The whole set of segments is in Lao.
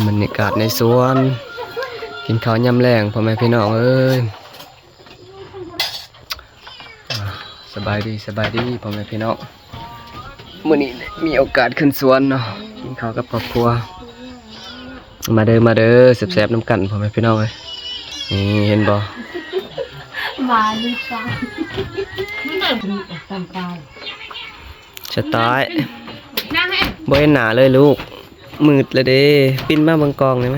ບັນຍາກາດໃນສວນ ກິນເຂົ້າຍາມແລງ ພໍ່ແມ່ພີ່ນ້ອງເອີຍ. ອ່າ ສະບາຍດີ ສະບາຍດີ ພໍ່ແມ່ພີ່ນ້ອງ. ມື້ນີ້ມີໂອກາດຂຶ້ນສວນເນາະ ກິນເຂົ້າກັບຄອບຄົວ. ມາເດີ ມາເດີ ແຊບໆນຳກັນ ພໍ່ແມ່ພີ່ນ້ອງເອີຍ. ນີ້ເຫັນບໍ່? ມາດີຈ້າ. ສະຕາຍ ບໍ່ເຫັນໜ້າເລີຍລູກ ມືດແລ້ວເດ້. ປິ່ນມາເບິ່ງກ້ອງໄດ້ໄໝ?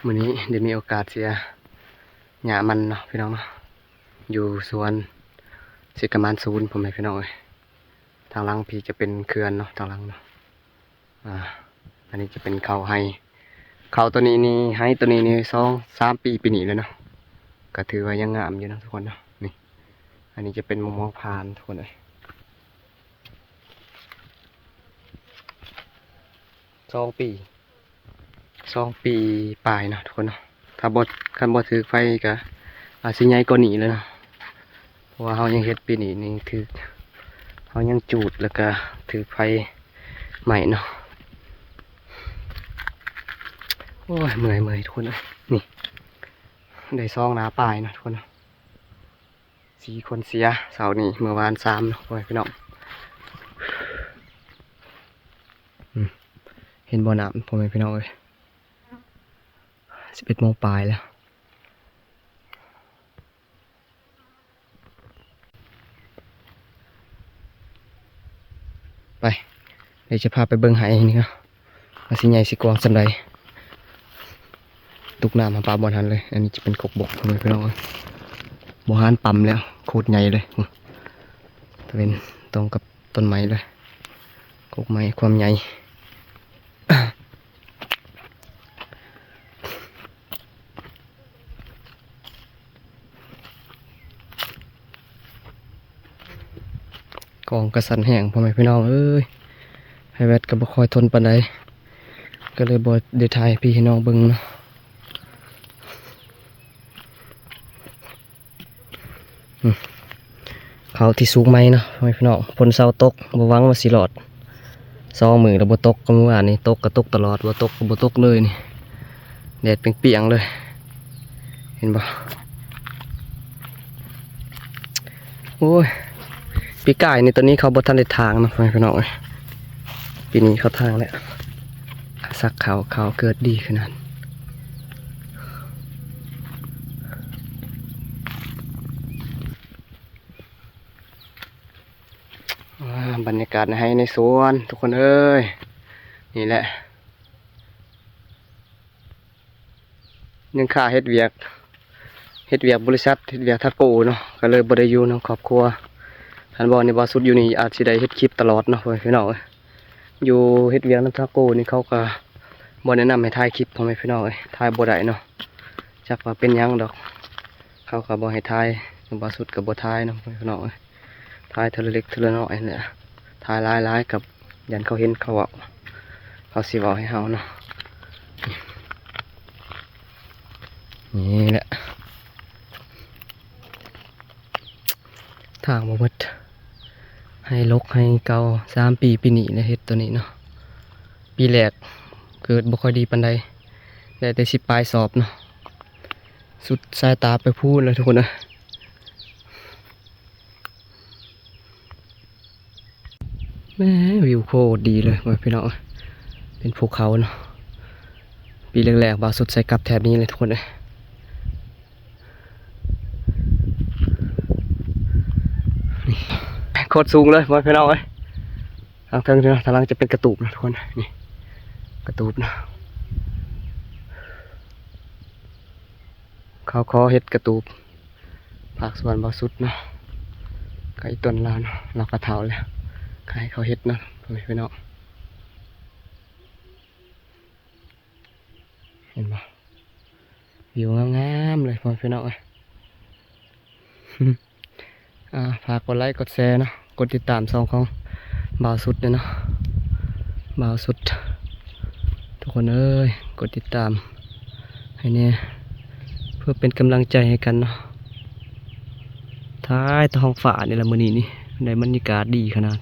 ມື້ນີ້ໄດ້ມີໂອກາດເສຍຫຍ້າມັນເນາະພີ່ນ້ອງເນາະ ຢູ່ສວນເຊກະມານສູນ ພໍ່ແມ່ພີ່ນ້ອງເອີຍ. ທາງຫຼັງພີ້ຈະເປັນເຂື່ອນເນາະ ທາງຫຼັງເນາະ. ອ່າ ອັນນີ້ຈະເປັນເຂົ້າໄຮ່ ເຂົ້າໂຕນີ້ນີ້ ໄຮ່ໂຕນີ້ນີ້ ສອງສາມປີ ປີນີ້ແລ້ວເນາະ ກໍຖືວ່າຍັງງາມຢູ່ເນາະທຸກຄົນເນາະ. ນີ້ ອັນນີ້ຈະເປັນໝາກມ່ວງພານທຸກຄົນເອີຍ ສອງປີ ສອງປີປາຍເນາະທຸກຄົນເນາະ. ຖ້າບໍ່ ຄັນບໍ່ຖືກໄຟກໍອາດຊິໃຫຍ່ກວ່ານີ້ແລ້ວເນາະ ເພາະວ່າເຮົາຍັງເຮັດປີນີ້ນີ້ຖືກ ເຮົາຍັງຈູດ ແລ້ວກໍຖືກໄຟໄໝ້ເນາະ. ໂອ້ຍ ເມື່ອຍ ເມື່ອຍທຸກຄົນເອີຍ. ນີ້ ໄດ້ສອງໜ້າປາຍເນາະທຸກຄົນເນາະ. ສີ່ຄົນເສຍເຊົ້ານີ້ ເມື່ອວານສາມເນາະ ພໍ່ແມ່ພີ່ນ້ອງ. ອືມ ເຫັນບໍ່ນ້ຳ ພໍ່ແມ່ພີ່ນ້ອງເອີຍ ສິບເອັດໂມງປາຍແລ້ວ. ໄປ ດຽວຈະພາໄປເບິ່ງໄຮ່ນີ້ເນາະ ວ່າຊິໃຫຍ່ຊິກວ້າງສ່ຳໃດ. ຕຸກນ້ຳຫາປາບ່ອນຫັ້ນເລີຍ. ອັນນີ້ຈະເປັນກົກບົກ ພໍ່ແມ່ພີ່ນ້ອງເອີຍ ບໍ່ຫານປ້ຳແລ້ວ ໂຄດໃຫຍ່ເລີຍ. ຕາເວັນຕົງກັບຕົ້ນໄມ້ເລີຍ ກົກໄມ້ຄວາມໃຫຍ່. ກ້ອງກະສັ່ນແຮງ ພໍ່ແມ່ພີ່ນ້ອງເອີຍ ໄຮແວັດກໍບໍ່ຄ່ອຍທົນປານໃດ ກໍເລີຍບໍ່ໄດ້ຖ່າຍໃຫ້ພີ່ໃຫ້ນ້ອງເບິ່ງເນາະ. ອືມ ເຂົ້າທີ່ສູງໃໝ່ເນາະ ພໍ່ແມ່ພີ່ນ້ອງ. ຝົນເຊົາຕົກ ບໍ່ຫວັງວ່າຊິລອດ ສອງມື້ແລ້ວບໍ່ຕົກ ກໍມື້ວານນີ້ຕົກກໍຕົກຕະຫຼອດ ບໍ່ຕົກກໍບໍ່ຕົກເລີຍນີ້. ແດດປ່ຽງໆເລີຍ ເຫັນບໍ່? ໂອ້ຍ ປີກາຍນີ້ ຕອນນີ້ເຂົາບໍ່ທັນໄດ້ຖາງເນາະ ພໍ່ແມ່ພີ່ນ້ອງເອີຍ. ປີນີ້ເຂົາຖາງແລ້ວ ສັກເຂົ້າ ເຂົ້າເກີດດີຂະໜາດ. ອ່າ ບັນຍາກາດໃນໄຮ່ໃນສວນ ທຸກຄົນເອີຍ ນີ້ແຫຼະ ຍັງຄາເຮັດວຽກ ເຮັດວຽກບໍລິສັດ ເຮັດວຽກທາໂກ້ເນາະ ກໍເລີຍບໍ່ໄດ້ຢູ່ນຳຄອບຄົວ. ຄັນບໍ່ນີ້ ບ່າວສຸດຢູ່ນີ້ອາດຊິໄດ້ເຮັດຄລິບຕະຫຼອດເນາະ ພໍ່ແມ່ພີ່ນ້ອງເອີຍ. ຢູ່ເຮັດວຽກນຳທາໂກ້ນີ້ ເຂົາກໍບໍ່ແນະນຳໃຫ້ຖ່າຍຄລິບ ພໍ່ແມ່ພີ່ນ້ອງເອີຍ ຖ່າຍບໍ່ໄດ້ເນາະ ຈັກວ່າເປັນຫຍັງດອກ. ເຂົາກໍບໍ່ໃຫ້ຖ່າຍ ບ່າວສຸດກໍບໍ່ຖ່າຍເນາະ ພີ່ນ້ອງເອີຍ. ຖ່າຍເທື່ອລະເລັກເທື່ອລະນ້ອຍຫັ້ນແຫຼະ ຖ່າຍຫຼາຍໆກໍຢ້ານເຂົາເຫັນ ເຂົາເວົ້າ ເຂົາຊິເວົ້າໃຫ້ເຮົາເນາະ. ນີ້ແຫຼະ ຖາງບໍ່ໝົດ ໄຮ່ລົກໄຮ່ເກົ່າ ສາມປີ ປີນີ້ແຫຼະເຮັດໂຕນີ້ເນາະ. ປີແລກເກີດບໍ່ຄ່ອຍດີປານໃດ ໄດ້ແຕ່ສິບປາຍສອບເນາະ. ສຸດສາຍຕາໄປພຸ້ນແລ້ວທຸກຄົນເອີຍ. ແໝ່ ວິວໂຄດດີເລີຍ ໂອ້ຍ ພີ່ນ້ອງເອີຍ ເປັນພູເຂົາເນາະ. ປີແລກໆ ບ່າວສຸດໃສ່ກັບແຖບນີ້ເລີຍທຸກຄົນເອີຍ. ນີ້ ໂຄດສູງເລີຍ ໂອ້ຍ ພີ່ນ້ອງເອີຍ. ທາງເທິງນີ້ເນາະ ທາງຫຼັງຈະເປັນກະຕູບເນາະທຸກຄົນ ນີ້ກະຕູບເນາະ. ເຂົາຂໍເຮັດກະຕູບ ພາກສວນບ່າວສຸດເນາະ ໃກ້ຕົ້ນລາວເນາະ ລາວກໍເຖົ້າແລ້ວ ກໍໃຫ້ເຂົາເຮັດເນາະ ພໍ່ແມ່ພີ່ນ້ອງ. ເຫັນບໍ່? ວິວງາມໆເລີຍ ພໍ່ແມ່ພີ່ນ້ອງເອີຍ. ອ່າ ຝາກກົດໄລກົດແຊເນາະ ກົດຕິດຕາມຊ່ອງຂອງບ່າວສຸດເນາະ ບ່າວສຸດ ທຸກຄົນເອີຍ ກົດຕິດຕາມໃຫ້ແດ່ ເພື່ອເປັນກຳລັງໃຈໃຫ້ກັນເນາະ. ຖ່າຍແຕ່ທ້ອງຟ້ານີ້ລະ ມື້ນີ້ນີ້ ໄດ້ບັນຍາກາດດີຂະໜາດ.